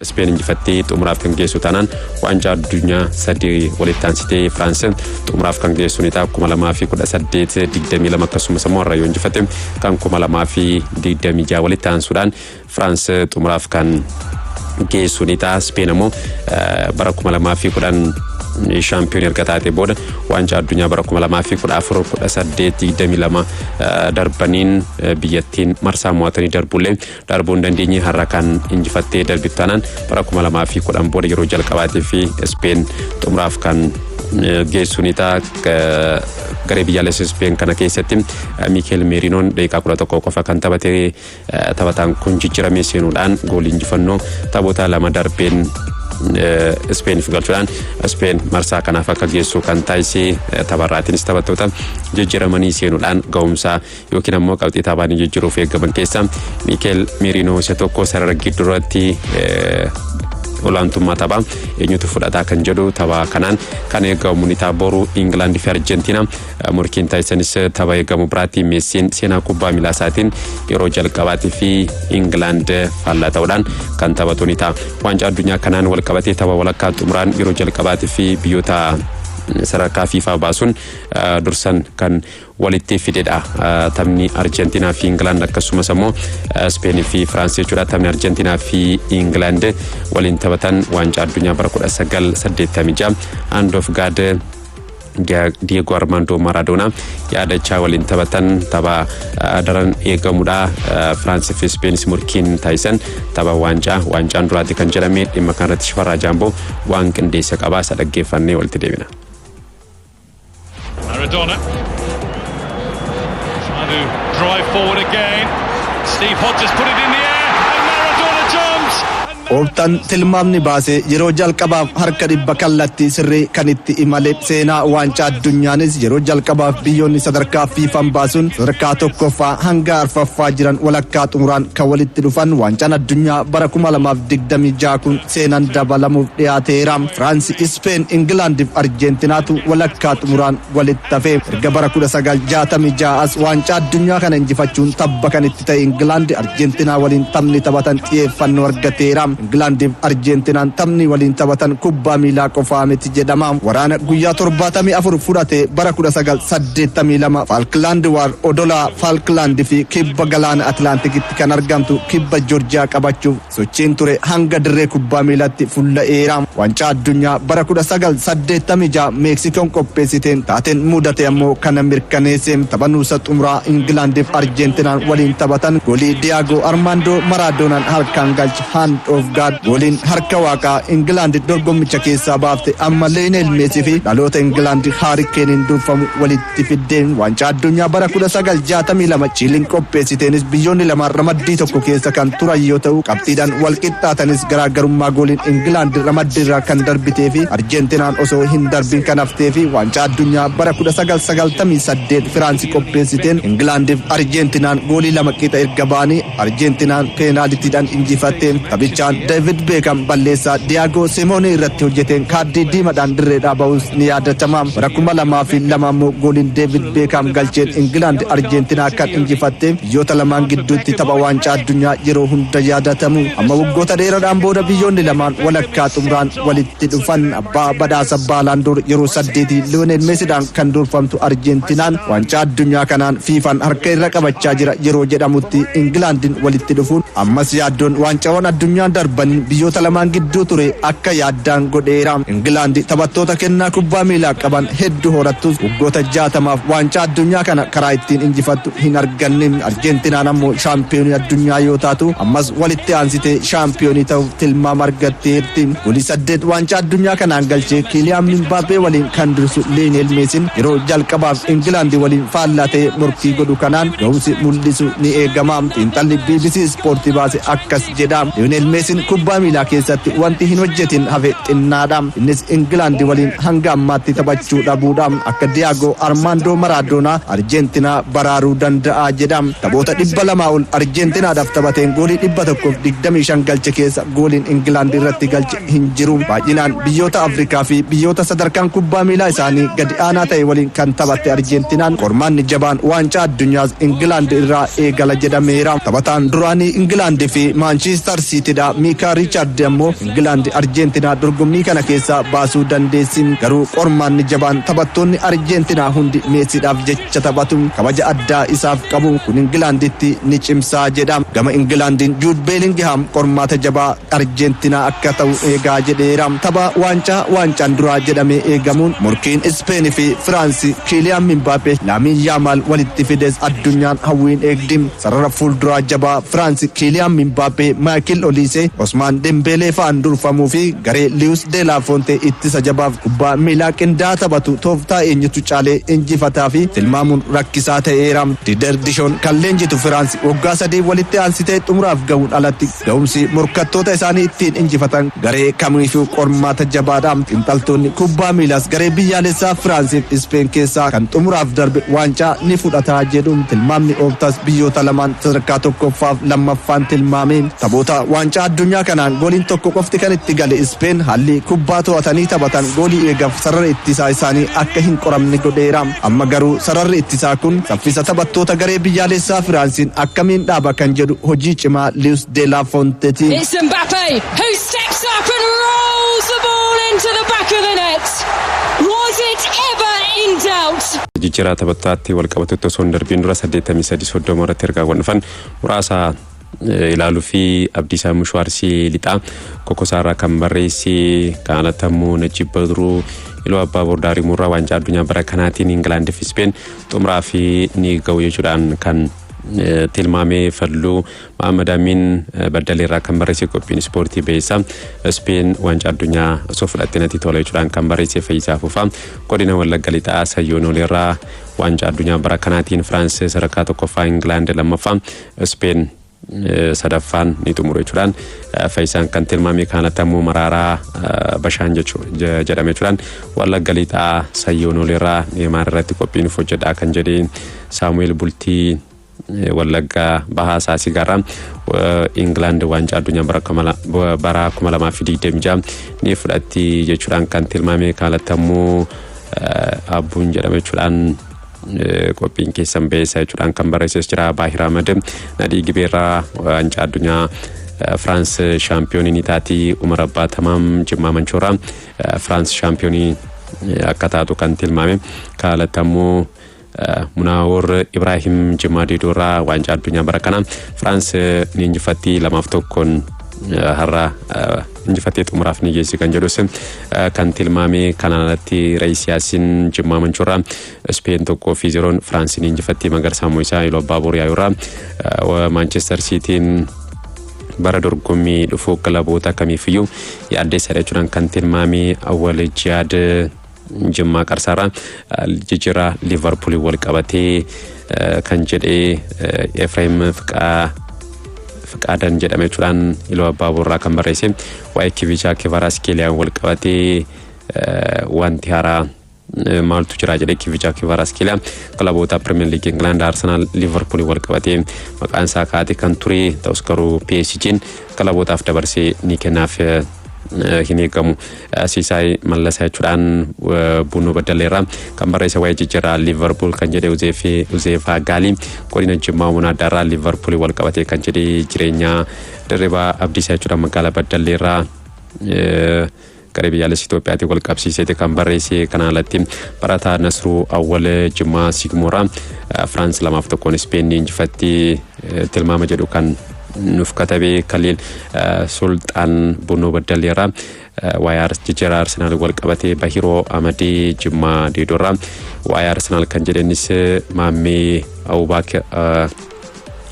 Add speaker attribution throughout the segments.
Speaker 1: Speen injifattee xumuraaf kan geessu taanaan, waancaa addunyaa sadii walitti aansitee Firaans xumuraaf kan geessu ni ta'a. 2018, 22, akkasumas immoo har'a yoo injifate kan 2026 walitti aansuudhaan Firaans xumuraaf kan geessu ni ta'a. Speen ammoo bara 2010 shaampiyoon erga taate booda waancaa addunyaa bara 2014, 18, 22 darbaniin biyyattiin marsaa mo'atanii darbullee darbuu hin dandeenye. Har'a kan injifattee darbitu taanaan, bara 2010 booda yeroo jalqabaatii fi Speen xumuraaf kan geessu ni ta'a. Garee biyyaalessa Speen kana keessatti Miikeel Meerinoon daqiiqaa 11 qofa kan taphate. Taphataan kun jijjiiramee seenuudhaan goolii injifannoo taphoota lama darbeen Ispeeniif galchuudhaan Ispeen marsaa kanaaf akka geessu kan taasise. Tapharraatiinis taphattoota jijjiiramanii seenuudhaan ga'umsaa yookiin ammoo qabxii taphaanii jijjiiruuf eegaman keessaa Miikeel Meerinoo isa tokko. Sarara gidduuratti olaantummaa taphaa eenyutu fudhataa kan jedhu tapha kanaan kan eegamu ni ta'a. Boru Ingilaandii fi Arjentiinaa morkiin taasisanis tapha eegamu biraatti. Meessiin seenaa kubbaa miilaa isaatiin yeroo jalqabaatii fi Ingilaand faallaa ta'uudhaan kan taphatu ni ta'a. Waancaa addunyaa kanaan walqabatee tapha walakkaa xumuraan yeroo jalqabaatii fi biyyoota sadarkaa FIFA baasuun dursan kan walitti fidedha. Taphni Arjentiinaa fi Ingilaand, akkasumas ammoo Speenii fi Firaans jechuudha. Taphni Arjentiinaa fi Ingilaand waliin taphatan waancaa addunyaa bara 1986 Hand of God Diego Armando Maradona yaadachaa waliin taphatan tapha daran eegamudha. Firaansii fi Speenis morkiin taasisan tapha waancaa waancaan duraati kan jedhame. Dhimma kanarratti Shifarraa Jaamboo waan qindeessa qabaa, isa dhaggeeffannee walitti deebina.
Speaker 2: Maradona trying to drive forward again. Steve Hodges put it in the air and Maradona jumps.
Speaker 3: Ooptaan tilmaamni baasee yeroo jalqabaaf harka 100 kallattii sirrii kan itti imale. Seenaa waancaa addunyaanis yeroo jalqabaaf biyyoonni sadarkaa fiifan baasuun sadarkaa tokkoffaa hanga arfaffaa jiran walakkaa xumuraan kan walitti dhufan waancaan addunyaa bara 2026 kun seenaan dabalamuuf dhiyaateera. Firaansi, Ispeen, Ingilaandiif Arjeentinaatu walakkaa xumuraan walitti hafe. Erga bara 1966 as waancaa addunyaa kana injifachuun tabba kan itti ta'e Ingilaandi Arjeentinaa waliin taphni taphatan xiyyeeffannoo argateera. Ingilaandiif Arjeentinaan taphni waliin taphatan kubbaa miilaa qofaa miti jedhama. Waraana guyyaa 74 fudhate bara 1982 Falkland War, odola Falkland fi kibba galaana Atlaantikitti kan argamtu kibba Joorjiyaa qabachuuf sochiin ture hanga dirree kubbaa miilatti fulla'eera. Waancaa addunyaa bara 1986 Meeksikoon qopheessiteen taateen mudate ammoo kana mirkaneesse. Tapha nuusa xumuraa Ingilaandiif Arjeentinaan waliin taphatan goolii Diyaagoo Armaandoo Maraadoonaan harkaan galche, Hand of God, gooliin harka waaqaa Ingilaand dorgommicha keessaa baafte, amma Liyonel Meesii fi dhaloota Ingilaand Haari Keeniin durfamu walitti fiddeen. Waancaa addunyaa bara 1962 Chiiliin qopheessiteenis biyyoonni lamaan ramaddii tokko keessa kan turan yoo ta'u, qabxiidhaan wal qixxaatanis garaagarummaa gooliin Ingilaand ramaddii irraa kan darbitee fi Arjeentinaan osoo hin darbin kan haftee fi waancaa addunyaa bara 1998 Firaansi qopheessiteen Ingilaandiif Arjeentinaan goolii lama qixa erga ba'anii Arjeentinaan peenaalitiidhaan injifatte. Taphichaan David Beekam balleessaa Diyaagoo Simoonii irratti hojjeteen kaardii diimadhaan dirreedhaa ba'uus ni yaadatama. Bara 2002 immoo gooliin David Beekam galcheen Ingilaand Arjeentinaa kan injifatte. Biyyoota lamaan gidduutti tapha waancaa addunyaa yeroo hunda yaadatamu. Amma waggoota dheeraadhaan booda biyyoonni lamaan walakkaa xumuraan walitti dhufan. Abbaa badhaasa Baalaandoor yeroo saddeetii Liyoonel Meesiidhaan kan durfamtu Arjeentinaan waancaa addunyaa kanaan fiifaan harka irra qabachaa jira yeroo jedhamutti Ingilaandin walitti dhufuun ammas yaaddoon waancaawwan addunyaa darbanii biyyoota lamaan gidduu ture akka yaaddaan godheera. Ingilaandi taphattoota kennaa kubbaa miilaa qaban hedduu horattus waggoota 60f waancaa addunyaa kana karaa ittiin injifattu hin arganne. Arjeentinaan ammoo shaampiyoonii addunyaa yoo taatu, ammas walitti aansitee shaampiyoonii ta'uuf tilmaama argatteerti. Goolii saddeet waancaa addunyaa kanaan galchee Kiiliyaan Mbappee waliin kan dursu Liyoonel Meesiin yeroo jalqabaaf Ingilaandi waliin faallaa ta'ee morkii godhu kanaan ga'umsi mul'isu ni eegama. Xiinxalli BBC Ispoortii baase akkas jedha. Liyoonel Meesiin kubbaa miilaa keessatti wanti hin hojjetin hafe xinnaadha. Innis Ingilaandi waliin hanga ammaatti taphachuu dhabuudha. Akka Diyaagoo Armaandoo Maraadoonaa Arjeentinaa baraaruu danda'a jedha. Taphoota 200 ol Arjeentinaadhaaf taphateen goolii 125 galche keessa gooliin Ingilaand irratti galche hin jiru. Baay'inaan biyyoota Afrikaa fi biyyoota sadarkaan kubbaa miilaa isaanii gadi aanaa ta'e waliin kan taphatte Arjeentinaan qormaanni jabaan waancaa addunyaas Ingilaand irraa eegala jedhameera. Taphataan duraanii Ingilaand fi Maanchiistar Siitidha. Miikaa Riichaard ammoo Ingilaand Arjeentinaa dorgommii kana keessaa baasuu dandeessi. Garuu qormaanni jabaan taphattoonni Arjeentinaa hundi Meesiidhaaf jecha taphatu, kabaja addaa isaaf qabu, kun Ingilaanditti ni cimsaa jedha. Gama Ingilaandiin Juud Beelingihaam qormaata jabaa Arjeentinaa akka ta'u eegaa jedheera. Tapha waancaa waancaan duraa jedhamee eegamuun morkiin Ispeenii fi Firaansi Kiiliyaan Mimbaappee, Laamiin Yaamaal walitti fides addunyaan hawwiin eegdi. Sarara fuulduraa jabaa Firaansi Kiiliyaan Mimbaappee, Maayikil Oliisee, Osmaan Dembeelee fa'aan durfamuu fi garee Liwus De La Fuente ittisa jabaaf kubbaa miilaa qindaa'aa taphatu tooftaa eenyutu caalee injifataa fi tilmaamuun rakkisaa ta'eera. Dider Dishoon kan leenjitu Firaansi waggaa 3 walitti aansitee xumuraaf gahuun alatti ga'umsi morkattoota isaanii ittiin injifatan garee kamiifuu qormaata jabaadha. Xiinxaltoonni kubbaa miilaas garee biyyaalessaa Firaansiif Ispeen keessaa kan xumuraaf darbe waancaa ni fudhataa jedhu. Tilmaamni Ooptaas biyyoota lamaan sadarkaa tokkoffaaf lammaffaan tilmaame. Taphoota waancaa addunyaa kanaan gooliin tokko qofti kan itti gale Ispeen haalli kubbaa to'atanii taphatan goolii eegaaf sarara ittisaa isaanii akka hin qoramne godheera. Amma garuu sararri ittisaa kun saffisa taphattoota garee biyyaalessaa Firaansiin akkamiin dhaaba kan jedhu hojii cimaa Luis de la Fuenteeti.
Speaker 4: It's Mbappe who steps up and rolls the ball into the back of the net. Was it ever in doubt?
Speaker 1: Jijjiirraa taphattootatti wal qabatutti osoo hin darbiin dura 83 30 irratti ergaawwan dhufan muraasa ilaaluu fi Abdiisaa Mushwaarsii Lixaa Kokosaarraa kan barreesse. Kan alatti ammoo Najib Badruu Iluu Abbaa Bordaarii Murraa waancaa addunyaa bara kanaatiin Ingilaandii fi Ispeen xumuraa fi ni ga'u jechuudhaan kan tilmaamee. Falluu Mahammad Amin Baddaleerraa kan barreesse, qophiin ispoortii beessa, Ispeen waancaa addunyaa osoo fudhatte natti tola jechuudhaan kan barreesse. Fayyisaa Fufaa godina Wallagga Lixaa Sayyoon Oleerraa waancaa addunyaa bara kanaatiin Firaans sadarkaa tokkoffaa, Ingilaand lammaffaa, Ispeen sadaffaan ni xumuru jechuudhaan Fayyisaan kan tilmaame. Kanatti ammoo Maraaraa Bashaan jedhame jechuudhaan Wallagga Lixaa Sayyoon Oleerraa Neemaar irratti qophiin nuuf hojjedhaa kan jedhee. Saamu'eel Bultii Wallaggaa Bahaa Saasigaarraa Ingilaand waancaa addunyaa bara 2026 ni fudhatti jechuudhaan kan tilmaame. Kanatti ammoo Abbuun jedhame jechuudhaan qophiin keessan beessa jechuudhaan kan barreesses jira. Baahir Ahmad Nadhii Gibeerraa waancaa addunyaa Firaans shaampiyoonii ni taati. Umar Abbaa Tamaam Jimmaa Manchooraa Firaans shaampiyoonii akka taatu kan tilmaame. Kaalatti ammoo Munaawor Ibrahim Jimmaa Diidoorraa waancaa addunyaa bara kana Firaans ni injifatti, 2-1 har'a injifattee xumuraaf ni geessi kan jedhus kan tilmaame. Kanaan alatti Reis Yaasin Jimmaa Manchurraa Speen 1-0n Firaansiin injifattee. Magarsaa Mo'isaa Iluu Abbaa Boor Yaayurraa Maanchestar Siitiin bara dorgommii dhufuu kilaboota kamiifiyyuu yaaddeessadha jechuudhaan kan tilmaame. Awwal Jiyaad Jimmaa Qarsaarraa jijjiirraa Liivarpuulii wal qabatee kan jedhee. Efreem Fiqaa Fiqaadan jedhame jechuudhaan Iluu Abbaa Boorraa kan barreesse, waa'ee Kivichaa Kivaraaskeeliyaan wal qabatee wanti haaraa maaltu jira jedhee. Kivichaa Kivaraaskeeliyaa kilaboota Pirimeer Liigii Ingilaand, Arsenaal, Liivarpuulii wal qabatee maqaan isaa kaa'ate kan ture ta'us garuu PSG'n kilabootaaf dabarsee ni kennaaf hin eegamu. Siisaay Mallasaa jechuudhaan Bunoo Baddaleerraa kan barreesse, waa'ee jijjiirraa Liivarpuul kan jedhe. Uzeefaa Gaalii godina Jimmaa Munaaddaarraa Liivarpuulii wal qabatee kan jedhe. Jireenya Dirribaa Abdiisaa jechuudhaan magaalaa Baddalleerraa garee biyyaalessa Itoophiyaatiin wal qabsiiseeti kan barreesse. Kana alatti barataa Nasruu Awwal Jimmaa Sigmooraa Firaans 2-1 Ispeen injifatti tilmaama jedhu kan nuuf katabee. Kaliil Sulxaan Bunoo Baddaleerraa waa'ee jijjiirraa Arsenaal wal qabatee. Bahiroo Amadii Jimmaa Diidorraa waa'ee Arsenaal kan jedhenis. Maammee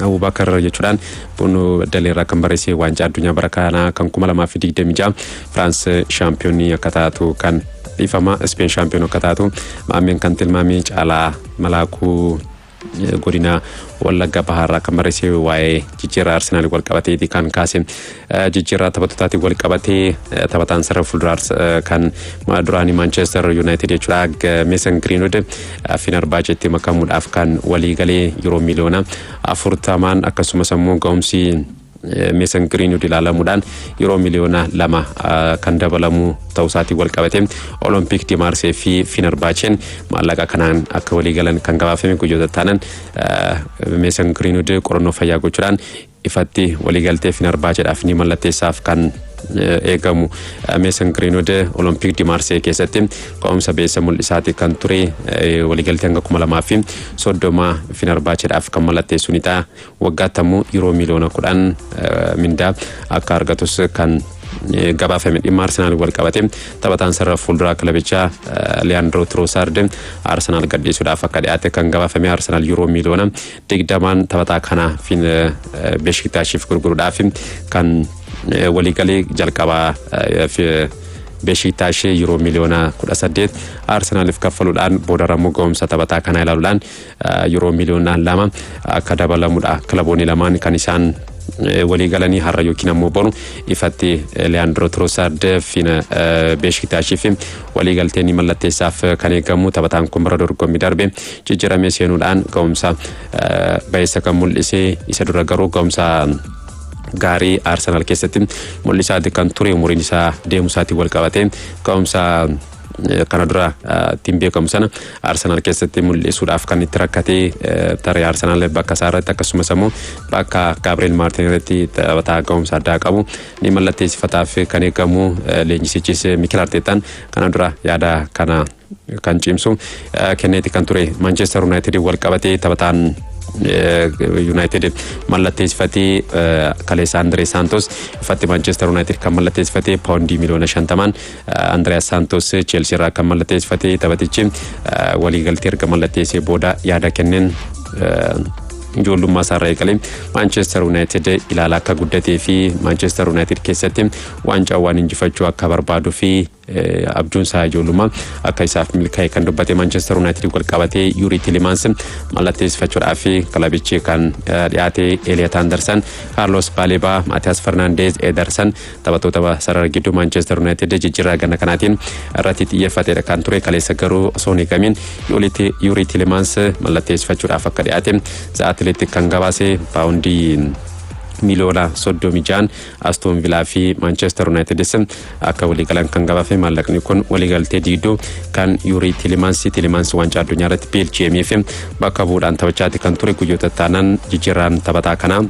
Speaker 1: Abubakar jechuudhaan Bunoo Baddaleerraa kan barreesse, waancaa addunyaa bara kanaa kan 2026 Firaans shaampiyoonii akka taatu kan dhiifama Ispeen shaampiyoon akka taatu Maammeen kan tilmaame. Caalaa Malaakuu godina Wallagga Bahaarraa kan barreesse, waa'ee jijjiirraa Arsenaal wal qabateeti kan kaase. Jijjiirraa taphattootaatiin wal qabatee taphataan sarara fuulduraa kan duraanii Maanchestar Yuunaayitid jechuudha Meesan Giriinwud Fenerbahceetti makamuudhaaf kan walii galee yeroo miliyoona 40n, akkasumas ammoo ga'umsi Meesan Giriinwud ilaalamuudhaan yeroo miliyoona 2 kan dabalamu ta'uu isaatiin wal qabate Olompiik di Maarsee fi Fenerbahceen maallaqa kanaan akka walii galan kan gabaafame. Guyyoota taanan Meesan Giriinwud qorannoo fayyaa gochuudhaan Ifatti waliigaltee Fenerbahceedhaaf ni mallatteessaaf kan eegamu. Mason Greenwood Olympique de Marseille keessatti ka'umsa beessa mul'isaati kan ture, waliigaltee hanga 2030 Fenerbahceedhaaf kan mallatteessu ni ta'a. Waggaatti ammoo yuuroo miliyoona 10 mindaa akka argatus kan gabaafame. Dhimma Arsenaal wal qabate, taphataan sarara fuulduraa kilabichaa Leandro Trossard Arsenaal gadhiisuudhaaf akka dhiyaate kan gabaafame. Arsenaal yuuroo miliyoona 20n taphataa kana Beeshiktaashiif gurguruudhaaf kan waliigalee jalqabaa, Beeshiktaashee yuuroo miliyoona 18 Arsenaaliif kaffaluudhaan, boodarra immoo ga'umsa taphataa kanaa ilaaluudhaan yuuroo miliyoona 2 akka dabalamudha kilaboonni lamaan kan isaan walii galanii. Har'a yookiin ammoo boru ifatti Leandro Trossard Beeshiktaashiif waliigaltee ni mallatteessaaf kan eegamu. Taphataan kun bara dorgommii darbe jijjiiramee seenuudhaan ga'umsa ba'eessa kan mul'ise. Isa dura garuu ga'umsa gaarii Arsenaal keessatti mul'isaati kan ture. Umuriin isaa deemuu isaatiin wal qabate ga'umsa kana dura ittiin beekamu sana Arsenaal keessatti mul'isuudhaaf kan itti rakkatee tarii Arsenaal bakka isaa irratti, akkasumas immoo bakka Gabriel Martin irratti taphataa ga'umsa addaa qabu ni mallatteessifataaf kan eegamu. Leenjisichis Mikel Arteetaan kana dura yaada kana kan cimsu kenneeti kan ture. Manchester United wal qabatee, taphataan United mallatteessifatee kaleessa Andree Santos ifatti Manchester United kan mallatteessifatee, paawundii miliyoona 50n Andreas Santos Chelsea irraa kan mallatteessifatee. Taphatichi waliigaltee erga mallatteessee booda yaada kenneen, ijoollummaa isaarraa eegalee Manchester United ilaalaa akka guddatee fi Manchester United keessatti waancaawwan injifachuu akka barbaaduu fi abjuun isaa ijoollummaa akka isaaf milkaa'e kan dubbate. Manchester United wal qabatee Youri Tielemans mallatteessifachuudhaaf kilabichi kan dhiyaate, Elliot Anderson, Carlos Baleba, Matheus Fernandes, Ederson taphattoota sarara gidduu Manchester United jijjiirraa ganna kanaatiin irratti xiyyeeffatedha kan ture. Kaleessa garuu osoo hin eegamiin Youri Tielemans mallatteessifachuudhaaf akka dhiyaate The Athletic kan gabaase. Paawundii miliyoona 36n Aston Villaa fi Manchester Unitedis akka waliigalan kan gabaafame. Maallaqni kun waliigaltee diidoo kan Youri Tielemans. Tielemans waancaa addunyaa irratti Beeljiyeemii fi bakka bu'uudhaan taphachaati kan ture. Guyyoota taanaan jijjiirraan taphataa kanaa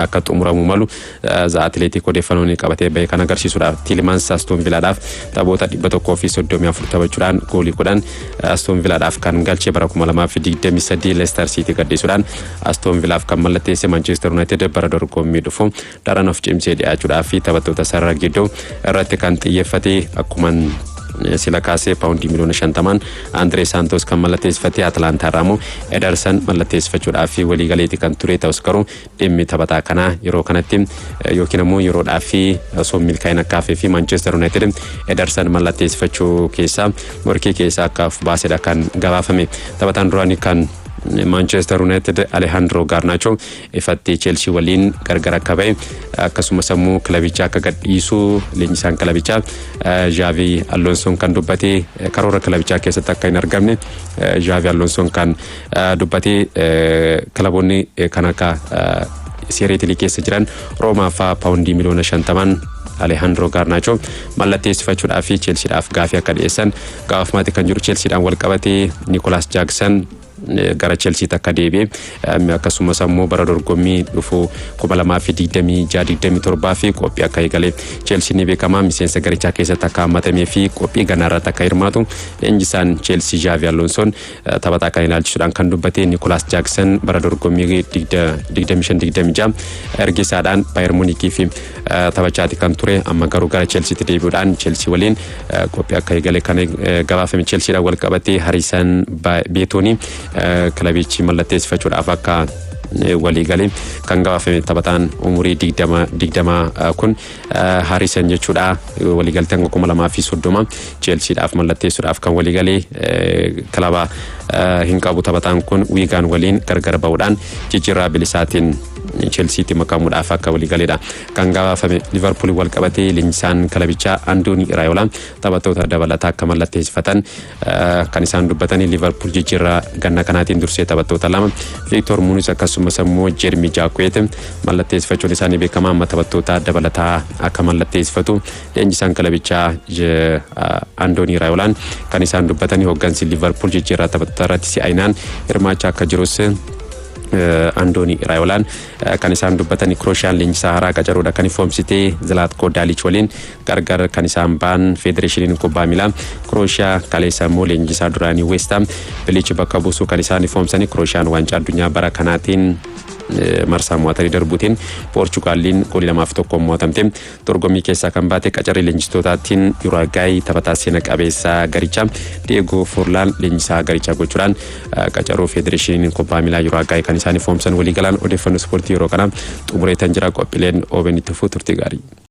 Speaker 1: akka xumuramu malu The Athletic odeeffannoon qabatee bahe kan agarsiisudha. Tielemans Aston Villaadhaaf taphoota 134 taphachuudhaan goolii 10 Aston Villaadhaaf kan galche, bara 2023 Leicester City gadhiisuudhaan Aston Villaaf kan mallatteesse. Manchester United bara dorgommii dhufu daran of cimsee dhiyaachuudhaaf taphattoota sarara gidduu irratti kan xiyyeeffate, akkuma sila kaasee paawundii miliyoona 50n Andree Santos kan mallatteessifate. Atalantaa irraa immoo Ederson mallatteessifachuudhaaf waliigaleeti kan ture. Ta'us garuu dhimmi taphataa kanaa yeroo kanatti yookiin immoo yeroodhaaf osoo milkaa'ina akka hafee fi Manchester United Ederson mallatteessifachuu keessaa morkii keessaa akka of baasedha kan gabaafame. Taphataan duraanii kan Manchester United Alejandro Garnacho ifatti Chelsea waliin gargar akka ba'e, akkasumas immoo kilabicha akka gadhiisu leenjisaan kilabichaa Xabi Alonsoon kan dubbate, karoora kilabichaa keessatti akka hin argamne Xabi Alonsoon kan dubbate. Kilaboonni kan akka Serie A keessa jiran Roomaa fa'aa paawundii miliyoona 50n Alejandro Garnacho mallatteessifachuudhaaf fi Chelseadhaaf gaafii akka dhiyeessan gaafamaati kan jiru. Chelseadhaan wal qabatee Nicolas Jackson gara Chelseatti akka deebi'e, akkasumas ammoo bara dorgommii dhufu 2026-27 fi qophii akka eegale Chelsea ni beekama. Miseensa garichaa keessatti akka hammatamee fi qophii ganaa irratti akka hirmaatu leenjisaan Chelsea Xabi Alonsoon taphataa kan ilaalchisuudhaan kan dubbate. Nicolas Jackson bara dorgommii 25-26 ergisaadhaan Bayern Munichii fi taphachaati kan ture. Amma garuu gara Chelseatti deebi'uudhaan Chelsea waliin qophii akka eegale kan gabaafame. Chelseadhaan wal qabatee Harrison Beetoonii kilabichi mallatteessifachuudhaaf akka waliigalee kan gabaafame. Taphataan umurii 20 kun Harrison jechuudha, waliigaltee hanga 2030 Chelseadhaaf mallatteessuudhaaf kan waliigalee. Kilaba hin qabu taphataan kun. Wiigaan waliin gargar ba'uudhaan jijjiirraa bilisaatiin Chelseatti makamuudhaaf akka waliigaleedha kan gabaafame. Liverpool wal qabatee leenjisaan kilabichaa Andoni Iraayoola taphattoota dabalataa akka mallatteessifatan kan isaan dubbatanii. Liverpool jijjiirraa ganna kanaatiin dursee taphattoota lama, Victor Muniz akkasumas immoo Jeremy Jacquet mallatteessifachuun isaanii beekamaa. Amma taphattoota dabalataa akka mallatteessifatu leenjisaan kilabichaa Andoni Iraayolaan kan isaan dubbatanii. Hooggansi Liverpool jijjiirraa taphattoota irratti si'aayinaan hirmaachaa akka jirus Andoonii Iraayolaan kan isaan dubbatan. Kirooshaan leenjisaa haaraa qacaruudha kan ifoomsitee, Zilaatko Daaliich waliin gargar kan isaan ba'an. Federeeshiniin kubbaa miilaa Kirooshiyaa kaleessa immoo leenjisaa duraanii Weestaam Biliich bakka buusuu kan isaan ifoomsanii. Kirooshaan waancaa addunyaa bara kanaatiin marsaa mo'atanii darbuutiin Poorchugaaliin goolii 2-1 mo'atamte dorgommii keessaa kan baate. Qacarrii leenjistootaatiin Uraagaay taphataa seena qabeessa garichaa Diego Forlaan leenjisaa garichaa gochuudhaan qacaruu federeeshiniin kubbaa miilaa Uraagaay kan isaan ifoomsan. Waliigalaan odeeffannoo ispoortii yeroo kana xumureetan jira. Qophiileen OBN itti fufuu, turtii gaarii.